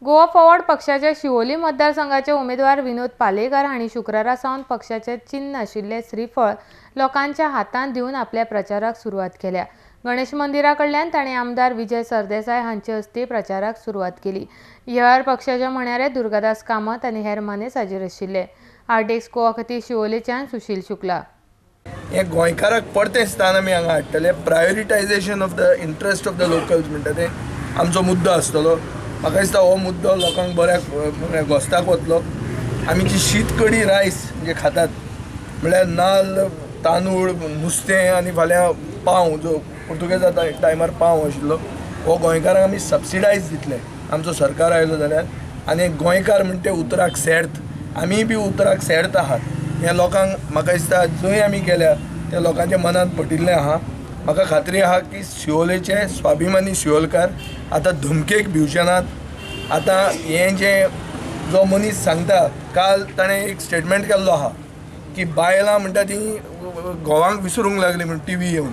Goa forward पक्षाच्या शिवोली मतदारसंघाचे उमेदवार विनोद पालेकर हांणी शुक्रारा सावन पक्षाचे चिन्न आशिल्ले श्रीफळ लोकांच्या हातांत दिवन आपल्या प्रचाराक सुरवात केल्या. गणेश मंदिरा कडल्यान तांणी आमदार विजय सरदेसाय हांचे हस्ते प्रचाराक सुरवात केली. ह्या वेळार पक्षाचे म्हणयारे दुर्गादास कामत आनी हेर मानेस्त हाजीर आशिल्ले. आरडीएक्स गोवा खातीर शिवोलेच्यान सुशील शुक्ला. हे गोंयकाराक परतें स्थान आमी हांगा हाडटले. Prioritisation of the interest of the locals म्हणटा ते आमचो मुद्दो आसतलो. म्हाका दिसता हो मुद्दो लोकांक बऱ्याक घोस्ताक वतलो. आमी जी शीत कडी रायस जे खातात म्हळ्यार नाल्ल, तांदूळ, नुस्तें आनी फाल्यां पाव, जो पुर्तुगेजा टायमार पाव आशिल्लो, हो गोंयकारांक आमी सबसिडायज दितले आमचो सरकार आयलो जाल्यार. आनी गोंयकार म्हणटे उतराक सेर्त, आमीय बी उतराक सेर्त आहात. हें लोकांक म्हाका दिसता जंय आमी गेल्या त्या लोकांच्या मनांत पटिल्लें आहा. म्हाका खात्री आहा की शिवोलेचे स्वाभिमानी शिवोलकार आतां धमकेक भिवचे नात. आतां हें जें जो मनीस सांगता, काल ताणें एक स्टेटमेंट केल्लो आहा की बायलां म्हणटा तीं घोवांक विसरूंक लागली म्हण टी व्ही येवन.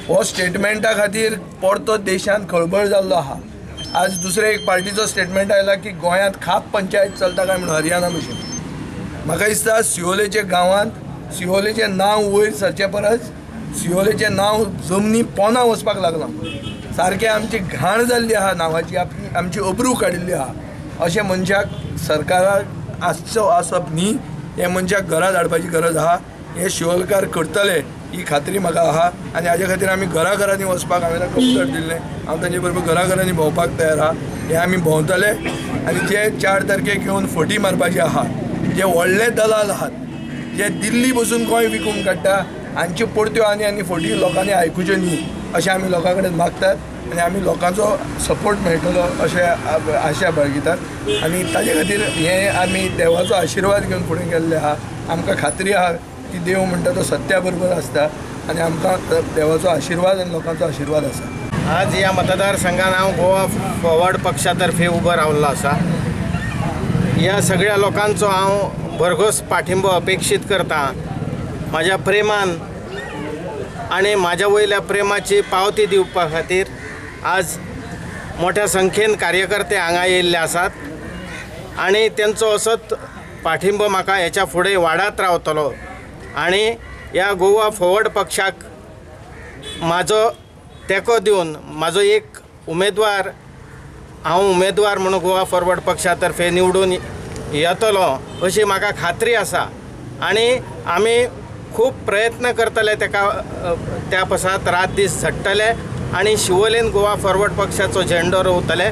हो स्टेटमेंटा खातीर परतो देशांत खळबळ जाल्लो आहा. आज दुसरे एक पार्टीचो स्टेटमेंट आयला की गोंयांत खाप पंचायत चलता काय म्हणून हरियाणा भशेन. म्हाका दिसता शिवोलेच्या गांवांत शिवोलेचें नांव वयर सरचे परस शिवोलेचें नांव जमनी पोना वचपाक लागलां. सारकें आमची घाण जाल्ली आहा नांवाची, आमची अब्रू काडिल्ली आहा. अशें मनशाक सरकाराक आसचो आसप न्ही, हे मनशाक घरा धाडपाची गरज आहा. हे शिवोलकार करतले ही खात्री म्हाका आहा आनी हाजे खातीर आमी घराघरांनी वचपाक हांवें तांकां उतर दिल्लें. हांव तांचे बरोबर घराघरांनी भोंवपाक तयार आहा. हे आमी भोंवतले आनी जे 4 तारखेक येवन फटी मारपाचे आहा, जे व्हडले दलाल आहात, जे दिल्ली बसून गोंय विकूंक काडटा, हांच्यो परत्यो आनी आनी फटी लोकांनी आयकुच्यो न्ही अशें आमी लोकां कडेन मागतात आनी आमी लोकांचो सपोर्ट मेळटलो अशें आशा बाळगितात. आनी ताजे खातीर हें आमी देवाचो आशिर्वाद घेवन फुडें गेल्ले आहा. आमकां खात्री आहा की देव म्हणटा तो सत्या बरोबर आसता आनी आमकां देवाचो आशिर्वाद आनी लोकांचो आशिर्वाद आसा. आज ह्या मतदारसंघान हांव गोवा फॉरवर्ड पक्षातर्फे उबो रावल्लो आसा. ह्या सगळ्या लोकांचो हांव भरघोस पाठिंबो अपेक्षीत करता. म्हाज्या प्रेमान आनी म्हाज्या वयल्या प्रेमाची पावती दिवपा खातीर आज मोठ्या संख्येन कार्यकर्ते हांगा येयल्ले आसात आनी तेंचो असोच पाठिंबो म्हाका हेच्या फुडें वाडत रावतलो. आनी ह्या गोवा फॉरवर्ड पक्षाक म्हाजो तेंको दिवन म्हाजो एक उमेदवार, हांव उमेदवार म्हणून गोवा फॉरवर्ड पक्षा तर्फे निवडून येतलो अशी म्हाका खात्री आसा. आनी आमी खूब प्रयत्न करतले तेका त्या पसात रात दीस झडटले आनी शिवोलेन गोवा फॉरवर्ड पक्षाचो झेंडो रोवतले.